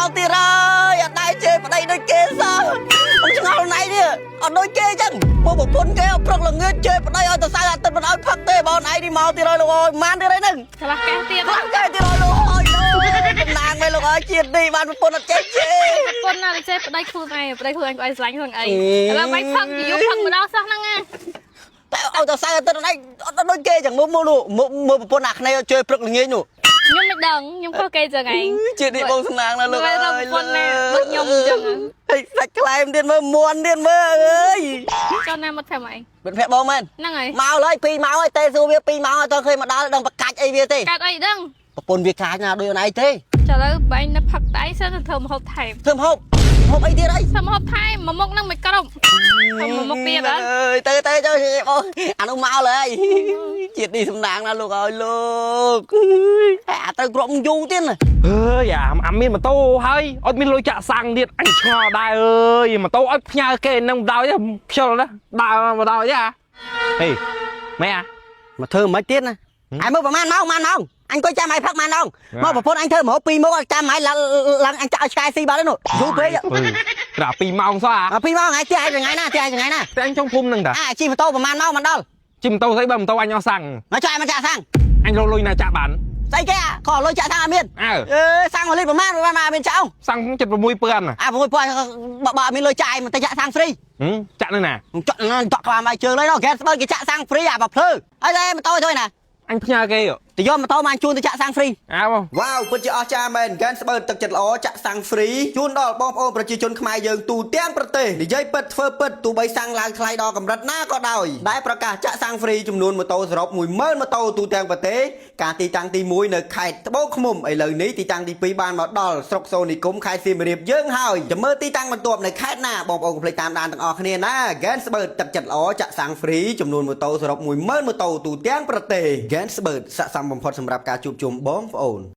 មកទៀតហើយអត់ដែរជេរប្តីដូចគេសោះខ្ញុំឆ្ងល់ណៃនេះអត់ដូចគេអញ្ចឹងមកប្រពន្ធគេព្រឹកល្ងាចជេរប្តីឲ្យទៅសៅអាទិត្យមិនឲ្យផឹកទេបងឯងនេះមកទៀតហើយលោកអើយម៉ានទៀតហើយហ្នឹង ឆ្លាស់កេះទៀត ខ្លាំងកែទៀតហើយលោកអើយលោកតំណាងមែនលោកអើយជាតិនេះបានប្រពន្ធអត់ចេះជេរ ប្រពន្ធណាចេះប្តីខ្លួនឯងប្តីខ្លួនឯងក៏ឲ្យស្រឡាញ់ខ្លួនឯងឥឡូវមិនផឹកយូរផឹកម្ដងសោះហ្នឹងណា តែឲ្យទៅសៅអាទិត្យឯងអត់ដូចគេអញ្ចឹងមើលមើលមើលមើលប្រពន្ធអាគ្នាជេរព្រឹកល្ងាចនោះ ខ្ញុំមិនដឹងខ្ញុំខុសគេចឹងឯង ជាតិនេះបងសំណាងណាស់លោកអើយ ប្រពន្ធណាដូចខ្ញុំអញ្ចឹង ហើយសាច់ខ្លែមទៀតមើលមួនទៀតមើលអើយ ចុះណាមិត្តភក្តិមកឯង មិត្តភក្តិបងមែន ហ្នឹងហើយ មកឡើយ2ម៉ោងហើយទេសួរវា2ម៉ោងហើយតើឃើញមកដល់ដឹងប្រកាច់អីវាទេ កើតអីដឹង ប្រពន្ធវាកាចណាដូចអូនឯងទេ ចាឥឡូវបែងនៅផឹកតែឯងសិនទៅធ្វើម្ហូបថែម ធ្វើម្ហូបម្ហូបអីទៀតអី ធ្វើម្ហូបថែមមួយមុខហ្នឹងមិនគ្រប់ធ្វើមួយមុខទៀតអត់ អើយទៅទៅទៅបងអានោះមកឡើយជាតិនេះសំណាងណាស់លោកអើយលោកហើយអាទៅគ្រប់យូរទៀតណា អើយអាអាមានម៉ូតូហើយអត់មានលុយចាក់សាំងទៀតអញឆ្ងល់ដែរអើយម៉ូតូឲ្យផ្ញើគេនឹងបណ្ដោយខ្ជិលណាដើរមកបណ្ដោយទេអាហេម៉ែអា មកធ្វើមិនទៀតណាឯងមើលប្រហែលម៉ោងប្រហែលម៉ោងអញអង្គុយចាំឲ្យផឹកប្រហែលម៉ោងមកប្រពន្ធអញធ្វើម្ហូប2មុខចាំឲ្យឡើងអញចាក់ឲ្យឆ្កែស៊ីបាត់ហើយនោះយូរពេក ក្រា2ម៉ោងសោះអា អា2ម៉ោងថ្ងៃផ្ទះឯងថ្ងៃណាផ្ទះឯងថ្ងៃណា តែអញចង់ភូមិហ្នឹងតា អាជិះម៉ូតូប្រហែលម៉ោងមិនដល់ ជិះម៉ូតូស្អីបើម៉ូតូអញអស់សាំង មកចាក់មកចាក់សាំង អញរកលុយណាចាក់បាន ស្អីគេអាខលុយចាក់សាំងអត់មាន អើ អេសាំងមួយលីត្រប្រហែលប្រហែលមកមានចោល សាំង76,000 អា6000បើបើអត់មានលុយចាយមកទៅចាក់សាំង free ហឹមចាក់នៅណា ចក់ចក់ក្បាលមកជើងឡើយនោះហ្គេស្បើគេចាក់សាំង free អាបើភ្លើហើយតែម៉ូតូជួយណា អញផ្ញើគេ ទៅយកម៉ូតូមកជូនទៅចាក់សាំង free អើបង វ៉ាវពិតជាអស្ចារ្យមែនហ្គេនស្បូនទឹកចិត្តល្អចាក់សាំង free ជូនដល់បងប្អូនប្រជាជនខ្មែរយើងទូទាំងប្រទេសនិយាយពិតធ្វើពិតទោះបីសាំងឡើងថ្លៃដល់កម្រិតណាក៏ដោយដែលប្រកាសចាក់សាំង free ចំនួនម៉ូតូសរុប10000ម៉ូតូទូទាំងប្រទេសការទីតាំងទី1នៅខេត្តត្បូងឃ្មុំឥឡូវនេះទីតាំងទី2បានមកដល់ស្រុកសូនីគមខេត្តសៀមរាបយើងហើយចាំមើលទីតាំងបន្ទាប់នៅខេត្តណាបងប្អូនកុំភ្លេចតាមដានទាំងអស់គ្នាណាហ្គេនស្បូនទឹកចិត្តល្អចាក់សាំង free ចំនួនម៉ូតូសរុប10000ម៉ូតូទូទាំងប្រទេសហ្គេនស្បូនស័ក្តិសមបំផុតសម្រាប់ការជួបជុំបងប្អូន។